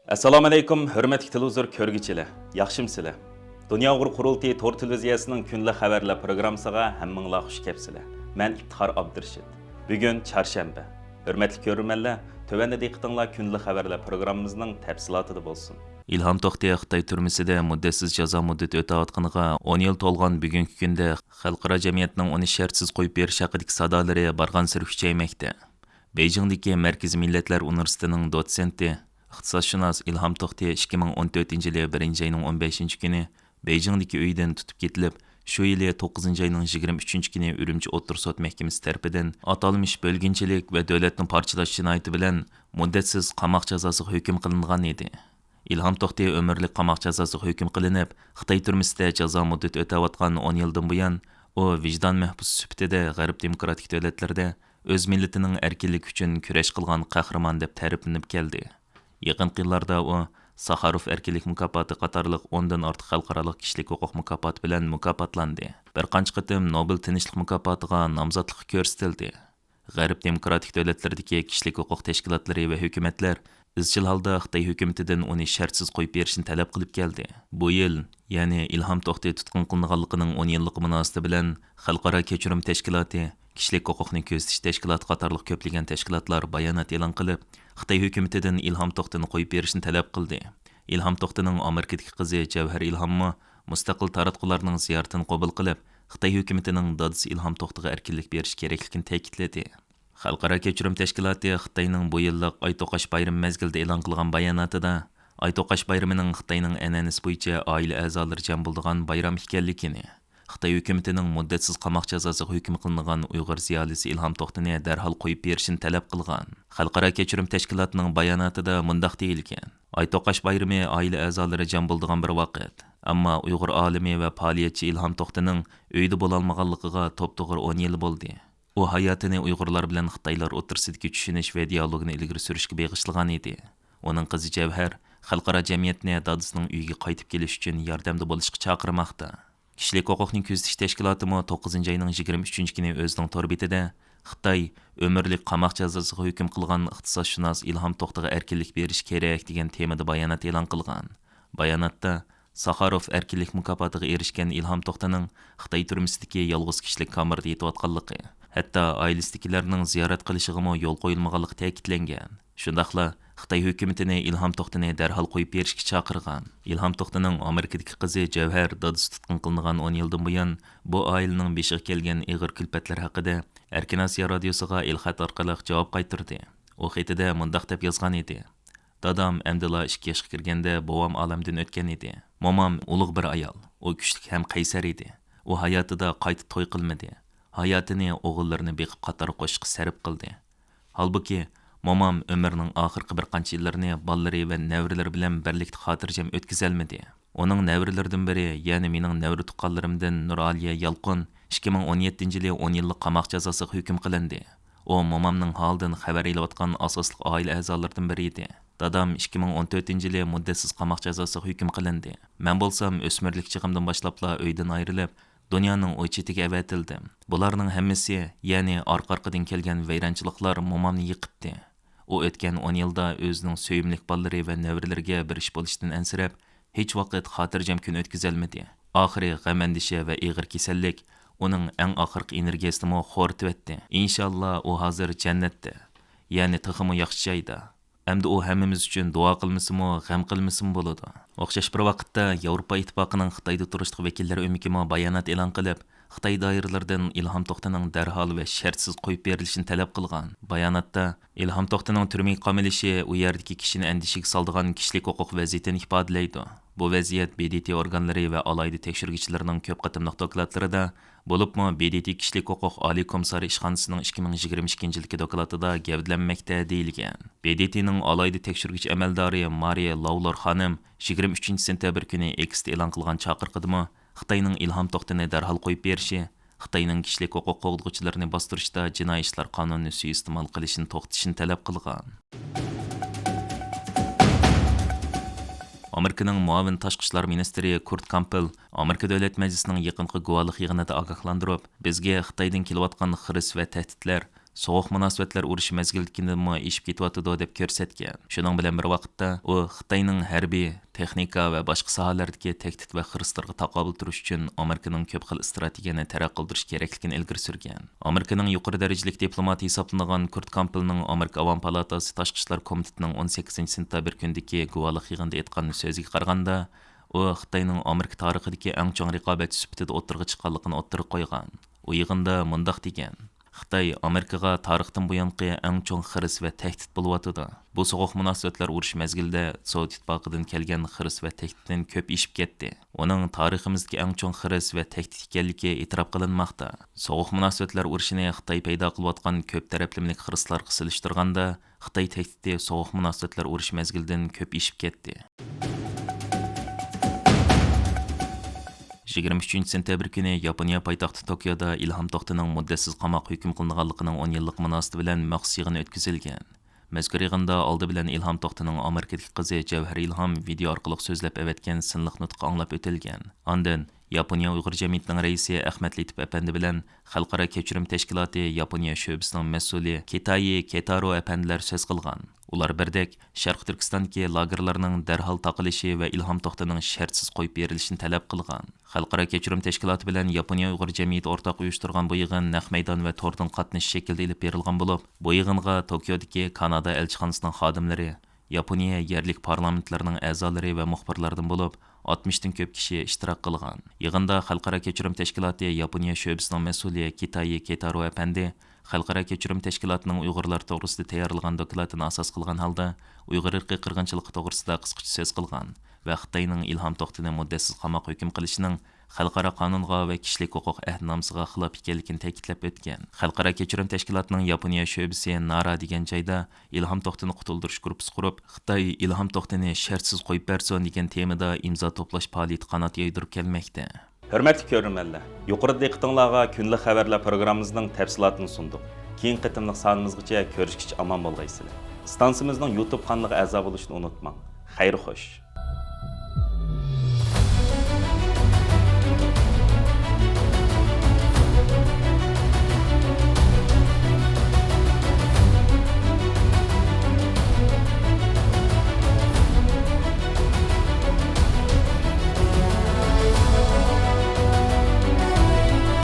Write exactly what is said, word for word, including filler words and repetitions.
ئەسسالامۇئەلەيكۇم، ھۆرمەتلىك تېلېۋىزور كۆرگۈچىلەر، ياخشىمۇسىلەر؟ دۇنيا ئۇيغۇر قۇرۇلتىيى تور تېلېۋىزىيەسىنىڭ كۈنلۈك خەۋەرلەر پروگراممىسىغا ھەممىڭلار خۇش كەپسىلەر. مەن ئىپتىخار ئابدۇرېشىت. بۈگۈن چارشەنبە. ھۆرمەتلىك كۆرۈرمەنلەر، تۆۋەندە دىققىتىڭلار كۈنلۈك خەۋەرلەر پروگراممىمىزنىڭ تەپسىلاتىدا بولسۇن. ئىلھام توختى خىتاي تۈرمىسىدە مۇددەتسىز جازا مۇددىتى ئۆتەۋاتقىنىغا ئون يىل تولغان بۈگۈنكى كۈندە خەلقئارا جەمئىيەتنىڭ ئۇنى شەرتسىز قويۇپ بېرىش ھەققىدىكى سادالىرى بارغانسېرى كۈچەيمەكتە. بېيجىڭدىكى مەركىزىي مىللەتلەر ئۇنىۋېرسىتېتىنىڭ دوتسېنتى، ئىقتىسادشۇناس ئىلھام توختى ئىككى مىڭ ئون تۆتىنچى يىلى بىرىنچى ئاينىڭ ئون بەشىنچى كۈنى بېيجىڭدىكى ئۆيىدىن تۇتۇپ كېتىلىپ، شۇ يىلى توققۇزىنچى ئاينىڭ يىگىرمە ئۈچىنچى كۈنى ئۈرۈمچى ئوتتۇرا سوت مەھكىمىسى تەرىپىدىن ئاتالمىش بۆلگۈنچىلىك ۋە دۆلەتنى پارچىلاش جىنايىتى بىلەن مۇددەتسىز قاماق جازاسىغا ھۆكۈم قىلىنغان ئىدى. ئىلھام توختى ئۆمۈرلۈك قاماق جازاسىغا ھۆكۈم قىلىنىپ، خىتاي تۈرمىسىدە جازا مۇددىتى ئۆتەۋاتقان ئون يىلدىن بۇيان، ئۇ ۋىجدان مەھبۇسى سۈپىتىدە غەرب دېموكراتىك دۆلەتلىرىدە ئۆز مىللىتىنىڭ ئەركىنلىكى ئۈچۈن كۈرەش قىلغان قەھرىمان دەپ تەرىپلىنىپ كەلدى. يېقىنقى يىللاردا ئۇ ساخاروف ئەركىنلىك مۇكاپاتى قاتارلىق ئوندىن ئارتۇق خەلقئارالىق كىشىلىك ھوقۇق مۇكاپاتى بىلەن مۇكاپاتلاندى. بىر قانچە قېتىم نوبېل تىنچلىق مۇكاپاتىغا نامزاتلىققا كۆرسىتىلدى. غەرب دېموكراتىك دۆلەتلىرىدىكى كىشىلىك ھوقۇق تەشكىلاتلىرى ۋە ھۆكۈمەتلەر ئىزچىل ھالدا خىتاي ھۆكۈمىتىدىن ئۇنى شەرتسىز قويۇپ بېرىشنى تەلەپ قىلىپ كەلدى. بۇ يىل، يەنى ئىلھام توختى تۇتقۇن قىلىنغانلىقىنىڭ ئون يىللىقى مۇناسىۋىتى بىلەن خەلقئارا كەچۈرۈم تەشكىلاتى، كىشىلىك ھوقۇقنى كۆزىتىش تەشكىلاتى قاتارلىق كۆپلىگەن تەشكىلاتلار بايانات ئېلان قىلىپ، خىتاي ھۆكۈمىتىدىن ئىلھام توختىنى قويۇپ بېرىشنى تەلەپ قىلدى. ئىلھام توختىنىڭ ئامېرىكىدىكى قىزى جەۋھەر ئىلھاممۇ مۇستەقىل تاراتقۇلارنىڭ زىيارىتىنى قوبۇل قىلىپ، خىتاي ھۆكۈمىتىنىڭ دادىسى ئىلھام توختىغا ئەركىنلىك بېرىش كېرەكلىكىنى تەكىتلىدى. خەلقئارا كەچۈرۈم تەشكىلاتى خىتاينىڭ بۇ يىللىق ئاي توقاش بايرىمى مەزگىلىدە ئېلان قىلغان باياناتىدا، ئاي توقاش بايرىمىنىڭ خىتاينىڭ ئەنئەنىسى بويىچە ئائىلە ئەزالىرى جەم بولىدىغان بايرام ئىكەنلىكىنى، خىتاي ھۆكۈمىتىنىڭ مۇددەتسىز قاماق جازاسىغا ھۆكۈم قىلىنغان ئۇيغۇر زىيالىيسى ئىلھام توختىنى دەرھال قويۇپ بېرىشىنى تەلەپ قىلغان. خەلقئارا كەچۈرۈم تەشكىلاتىنىڭ باياناتىدا مۇنداق دېيىلگەن: ئاي توقاش بايرىمى ئائىلە ئەزالىرى جەم بولىدىغان بىر ۋاقىت. ئەمما ئۇيغۇر ئالىمى ۋە پائالىيەتچى ئىلھام توختىنىڭ ئۆيدە بولالمىغانلىقىغا توپتوغرا ئون يىل بولدى. ئۇ ھاياتىنى ئۇيغۇرلار بىلەن خىتايلار ئوتتۇرىسىدىكى چۈشىنىش ۋە دىيالوگنى ئىلگىرى سۈرۈشكە بېغىشلىغان ئىدى. ئۇنىڭ قىزى جەۋھەر خەلقئارا جەمئىيەتنى دادىسىنىڭ ئۆيىگە قايتىپ كېلىش ئۈچۈن ياردەمدە بولۇشقا چاقىرماقتا. كىشىلىك ھوقۇقنى كۆزىتىش تەشكىلاتىمۇ توققۇزىنچى ئاينىڭ يىگىرمە ئۈچىنچى كۈنى ئۆزىنىڭ تور بېتىدە خىتاي ئۆمۈرلۈك قاماق جازاسىغا ھۆكۈم قىلغان ئىقتىسادشۇناس ئىلھام توختىغا ئەركىنلىك بېرىش كېرەك دېگەن تېمىدا بايانات ئېلان قىلغان. باياناتتا ساخاروف ئەركىنلىك مۇكاپاتىغا ئېرىشكەن ئىلھام توختىنىڭ خىتاي تۈرمىسىدىكى يالغۇز كىشىلىك كامېردا يېتىۋاتقانلىقى، ھەتتا ئائىلىسىدىكىلەرنىڭ زىيارەت قىلىشىغىمۇ يول قويۇلمىغانلىقى تەكىتلەنگەن. شۇنداقلا خىتاي ھۆكۈمىتىنى ئىلھام توختىنى دەرھال قويۇپ بېرىشكە چاقىرغان. ئىلھام توختىنىڭ ئامېرىكىدىكى قىزى جەۋھەر دادىسى تۇتقۇن قىلىنغان ئون يىلدىن بۇيان بۇ ئائىلىنىڭ بېشىغا كەلگەن ئېغىر كۈلپەتلەر ھەققىدە ئەركىن ئاسىيا رادىيوسىغا ئېلخەت ئارقىلىق جاۋاب قايتۇردى. ئۇ خېتىدە مۇنداق دەپ يازغان ئىدى: دادام ئەمدىلا ئىككى ياشقا كىرگەندە بوۋام ئالەمدىن ئۆتكەن ئىدى. مومام ئۇلۇغ بىر ئايال. ئۇ كۈچلۈك ھەم قەيسەر ئىدى. ئۇ ھاياتىدا قايتا توي قىلمىدى. ھاياتىنى ئوغۇللىرىنى بېقىپ قاتارغا قوشۇشقا سەرپ قىلدى. ھالبۇكى، مومام ئۆمرىنىڭ ئاخىرقى بىر قانچە يىللىرىنى بالىلىرى ۋە نەۋرىلىرى بىلەن بىرلىكتە خاتىرجەم ئۆتكۈزەلمىدى. ئۇنىڭ نەۋرىلىرىدىن بىرى، يەنى مېنىڭ نەۋرە تۇغقانلىرىمدىن نۇرئالىيە يالقۇن ئىككى مىڭ ئون يەتتىنچى يىلى ئون يىللىق قاماق جازاسىغا ھۆكۈم قىلىندى. ئۇ مومامنىڭ ھالىدىن خەۋەر ئېلىۋاتقان ئاساسلىق ئائىلە ئەزالىرىدىن بىرى ئىدى. دادام ئىككى مىڭ ئون تۆتىنچى يىلى مۇددەتسىز قاماق جازاسىغا ھۆكۈم قىلىندى. مەن بولسام ئۆسمۈرلۈك چېغىمدىن باشلاپلا ئۆيدىن ئايرىلىپ، دۇنيانىڭ ئۇ چېتىگە ئەۋەتىلدىم. بۇلارنىڭ ھەممىسى، يەنى ئارقا-ئارقىدىن كەلگەن ۋەيرانچىلىقلار مومامنى يىقىتتى. ئۇ ئۆتكەن ئون يىلدا ئۆزىنىڭ سۆيۈملۈك بالىلىرى ۋە نەۋرىلىرىگە بىر ئىش بولۇشىدىن ئەنسىرەپ، ھېچ ۋاقىت خاتىرجەم كۈن ئۆتكۈزەلمىدى. ئاخىرى غەم-ئەندىشە ۋە ئېغىر كېسەللىك ئۇنىڭ ئەڭ ئاخىرقى ئېنېرگىيەسىنىمۇ خورىتىۋەتتى. ئىنشاللا، ئۇ ھازىر جەننەتتە، يەنى تېخىمۇ ياخشى جايدا. ئەمدى ئۇ ھەممىمىز ئۈچۈن دۇئا قىلمىسىمۇ، غەم قىلمىسىمۇ بولىدۇ. ئوخشاش بىر ۋاقىتتا، ياۋروپا ئىتتىپاقىنىڭ خىتايدا تۇرۇشلۇق ۋەكىللەر ئۆمىكىمۇ بايانات ئېلان قىلىپ، خىتاي دائىرىلىرىدىن ئىلھام توختىنىڭ دەرھال ۋە شەرتسىز قويۇپ بېرىلىشىنى تەلەپ قىلغان. باياناتتا، ئىلھام توختىنىڭ تۈرمىگە قامىلىشى ئۇ يەردىكى كىشىنى ئەندىشىگە سالىدىغان كىشىلىك ھوقۇق ۋەزىيىتىنى ئىپادىلەيدۇ. بۇ ۋەزىيەت ب د ت ئورگانلىرى ۋە ئالاھىدە تەكشۈرگۈچىلىرىنىڭ كۆپ قېتىملىق دوكلاتلىرىدا، بولۇپمۇ ب د ت كىشىلىك ھوقۇق ئالىي كومىسسارى ئىشخانىسىنىڭ ئىككى مىڭ يىگىرمە ئىككىنچى يىلدىكى دوكلاتىدا گەۋدىلەنمەكتە دېيىلگەن. ب د ت نىڭ ئالاھىدە تەكشۈرگۈچى ئەمەلدارى مارىيە لاۋلور خانىم يىگىرمە ئۈچىنچى سېنتەبىر كۈنى ئېكستا ئېلان قىلغان چاقىرىقىدىمۇ خىتاينىڭ ئىلھام توختىنى دەرھال قويۇپ بېرىشى، خىتاينىڭ كىشىلىك ھوقۇق قوغدىغۇچىلىرىنى باستۇرۇشتا جىنايى ئىشلار قانۇنىنى سۇيىئىستېمال قىلىشىنى توختىتىشىنى تەلەپ قىلغان. ئامېرىكىنىڭ مۇئاۋىن تاشقى ئىشلار مىنىستىرى كۇرت كامپېل ئامېرىكا دۆلەت مەجلىسىنىڭ يېقىنقى گۇۋاھلىق يىغىنىدا ئاگاھلاندۇرۇپ، بىزگە خىتايدىن كېلىۋاتقان خىرىس ۋە تەھدىتلەر سوغۇق مۇناسىۋەتلەر ئۇرۇشى مەزگىلىدىكىدىنمۇ ئېشىپ كېتىۋاتىدۇ، دەپ كۆرسەتكەن. شۇنىڭ بىلەن بىر ۋاقىتتا، ئۇ خىتاينىڭ ھەربىي، تېخنىكا ۋە باشقا ساھەلەردىكى تەھدىت ۋە خىرىسلىرىغا تاقابىل تۇرۇش ئۈچۈن ئامېرىكىنىڭ كۆپ خىل ئىستراتېگىيەنى تەرەققىي قىلدۇرۇش كېرەكلىكىنى ئىلگىرى سۈرگەن. ئامېرىكىنىڭ يۇقىرى دەرىجىلىك دىپلوماتى ھېسابلىنىدىغان كۇرت كامپېلنىڭ ئامېرىكا ئاۋام پالاتاسى تاشقى ئىشلار كومىتېتىنىڭ ئون سەككىزىنچى سېنتەبىر كۈنىدىكى گۇۋاھلىق يىغىنىدا ئېيتقان سۆزىگە قارىغاندا، ئۇ خىتاينىڭ ئامېرىكا تارىخىدىكى ئەڭ چوڭ رىقابەتچى سۈپىتىدە ئوتتۇرىغا چىققانلىقىنى ئوتتۇرىغا قويغان. ئۇ يىغىندا مۇنداق دېگەن: «خىتاي ئامېرىكىغا تارىختىن بۇيانقى ئەڭ چوڭ خىرىس ۋە تەھدىت بولۇۋاتىدۇ. بۇ سوغۇق مۇناسىۋەتلەر ئۇرۇشى مەزگىلىدە سوۋېت ئىتتىپاقىدىن كەلگەن خىرىس ۋە تەھدىتتىن كۆپ ئېشىپ كەتتى. ئۇنىڭ تارىخىمىزدىكى ئەڭ چوڭ خىرىس ۋە تەھدىت ئىكەنلىكى ئېتىراپ قىلىنماقتا. سوغۇق مۇناسىۋەتلەر ئۇرۇشىنى خىتاي پەيدا قىلىۋاتقان كۆپ تەرەپلىمىلىك خىرىسلارغا سېلىشتۇرغاندا، خىتاي تەھدىتى سوغۇق مۇناسىۋەتلەر ئۇرۇشى مەزگىلىدىن كۆپ ئېشىپ كەتتى.» يىگىرمە ئۈچىنچى سېنتەبىر كۈنى ياپونىيە پايتەختى توكيودا ئىلھام توختىنىڭ مۇددەتسىز قاماققا ھۆكۈم قىلىنغانلىقىنىڭ ئون يىللىقى مۇناسىۋىتى بىلەن مەخسۇس يىغىن ئۆتكۈزۈلگەن. مەزكۇر يىغىندا ئالدى بىلەن ئىلھام توختىنىڭ ئامېرىكىدىكى قىزى جەۋھەر ئىلھام ۋىدېئو ئارقىلىق سۆزلەپ ئەۋەتكەن سىنلىق نۇتقى ئاڭلاپ ئۆتۈلگەن. ئاندىن ياپونىيە ئۇيغۇر جەمئىيىتىنىڭ رەئىسى ئەخمەت لېتىپ ئەپەندى بىلەن خەلقئارا كەچۈرۈم تەشكىلاتى ياپونىيە شۆبىسىنىڭ مەسئۇلى كىتايى كېتارو ئەپەندىلەر سۆز قىلغان. ئۇلار بىردەك شەرقىي تۈركىستاندىكى لاگېرلارنىڭ دەرھال تاقىلىشى ۋە ئىلھام توختىنىڭ شەرتسىز قويۇپ بېرىلىشىنى تەلەپ قىلغان. خەلقئارا كەچۈرۈم تەشكىلاتى بىلەن ياپونىيە ئۇيغۇر جەمئىيىتى ئورتاق ئۇيۇشتۇرغان بۇ يىغىن نەق مەيدان ۋە توردىن قاتنىشىش شەكلىدە ئېلىپ بېرىلغان بولۇپ، بۇ يىغىنغا توكيودىكى كانادا ئەلچىخانىسىنىڭ خادىملىرى، ياپونىيە يەرلىك پارلامېنتلىرىنىڭ ئەزالىرى ۋە مۇخبىرلاردىن بولۇپ، ئاتمىشتىن كۆپ كىشى ئىشتىراك قىلغان. يىغىندا خەلقئارا كەچۈرۈم تەشكىلاتى ياپونىيە شۆبىسىنىڭ مەسئۇلى كىتايى كېتارو ئەپەندى خەلقئارا كەچۈرۈم تەشكىلاتىنىڭ ئۇيغۇرلار توغرىسىدا تەييارلىغان دوكلاتىنى ئاساس قىلغان ھالدا، ئۇيغۇر ئىرقىي قىرغىنچىلىقى توغرىسىدا قىسقىچە سۆز قىلغان ۋە خىتاينىڭ ئىلھام توختىنى مۇددەتسىز قاماققا ھۆكۈم قىلىشىنىڭ خەلقئارا قانۇنغا ۋە كىشىلىك ھوقۇق ئەھدىنامىسىغا خىلاپ ئىكەنلىكىنى تەكىتلەپ ئۆتكەن. خەلقئارا كەچۈرۈم تەشكىلاتىنىڭ ياپونىيە شۆبىسى نارا دېگەن جايدا ئىلھام توختىنى قۇتۇلدۇرۇش گۇرۇپپىسى قۇرۇپ، خىتاي ئىلھام توختىنى شەرتسىز قويۇپ بەرسۇن دېگەن تېمىدا ئىمزا توپلاش پائالىيىتى قانات يايدۇرۇپ كەلمەكتە. ھۆرمەتلىك كۆرۈرمەنلەر، يۇقىرىدا دىققىتىڭلارغا كۈندىلىك خەۋەرلەر پروگراممىمىزنىڭ تەپسىلاتىنى سۇندۇق. كېيىنكى قېتىملىق سانىمىزغىچە كۆرۈشكىچە ئامان بولغايسىلەر. ئىستانسىمىزنىڭ يۇتۇب قانىلىغا ئەزا بولۇشنى ئۇنتۇماڭ. خەير خوش.